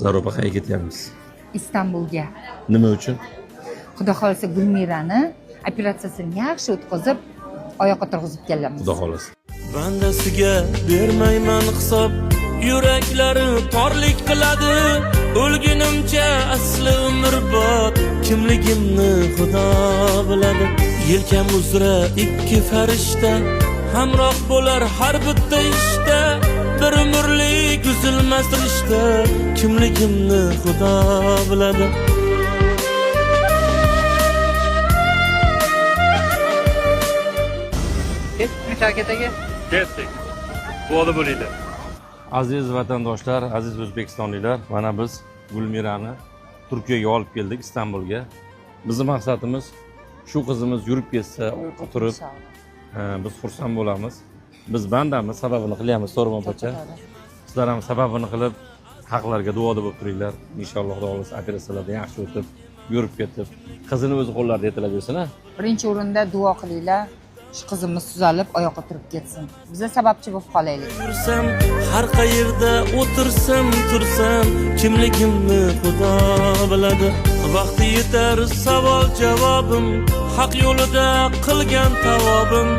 Zaruba, qayerga ketyapmiz? Istanbulga. Nima uchun? Xudo xohlasa, Gulmirani operatsiyasini yaxshi o'tkazib, oyoqqa turg'izib kelamiz. Xudo xohlasa. Bandasiga bermayman hisob, yuraklari torlik qiladi. O'lgunimcha asli umrbod kimligimni Xudo biladi. Yelkam uzra ikki farishta hamroh bo'lar har bitta ishda. Bir umrlik uzilmas rishta, kimligimni Xudo biladi. Ketdikmi, Shavkat aka? Ketdik. Duoda bo'linglar. Aziz vatandoshlar, aziz o'zbekistonliklar, mana biz Gulmirani Turkiyaga olib keldik, Istanbulga. Bizni maqsadimiz shu qizimiz yurib ketsa, oyoqqa turib, Inshaalloh. biz xursand bo'lamiz. Biz bandamiz, sababini qilyapmiz, to'g'rimi, opacha? Sizlar ham sababini qilib, haqlarga duoda bo'lib turinglar. Inshaalloh, Xudo xohlasa, operatsiyalardan yaxshi o'tib, yurib ketib, qizini o'zi qo'llarida yetalab yursin, a? Birinchi o'rinda duo qilinglar. Shu qizimiz tuzalib, oyoqqa turib ketsin. Biza sababchi bo'lib qolaylik. Yursam, har qayerda o'tirsam, tursam, kimligimni Xudo biladi. Vaqti yetar savol javobim, haq yo'lida qilgan tavobim,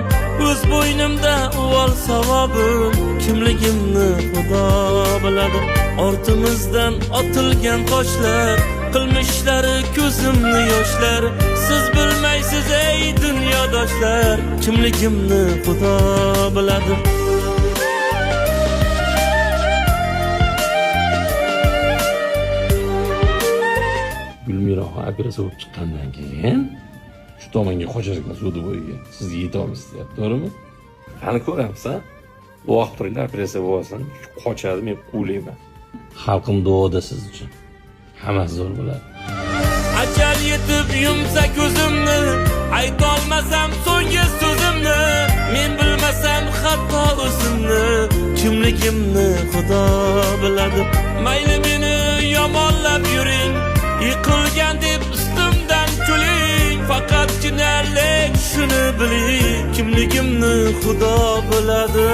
o'z bo'ynimda uvol savobim, kimligimni Xudo biladi. Ortimizdan otilgan toshlar, qilmishlari ko'zimni yoshlar. Siz bilmaysiz, ey dunyodoshlar, kimligimni Xudo biladi. Gulmira operatsiya bo'lib chiqqandan keyin shu tomonga qochar ekan, suvni bo'yiga. Siz yetolmaysiz deyapti, to'g'rimi? Qani ko'ramiz, a? Duo qilib turinglar, operatsiya bo'lsin, qochadi, men quvlayman. Xalqim duoda siz uchun. Hammasi zo'r bo'ladi. Ajal yetib yumsa ko'zimni, aytolmasam so'nggi so'zimni, men bilmasam hatto o'zimni, kimligimni Xudo biladi. Mayli, meni yomonlab yuring, yiqilgan deb ustimdan kuling, faqatgina lek shuni biling, kimligimni Xudo biladi.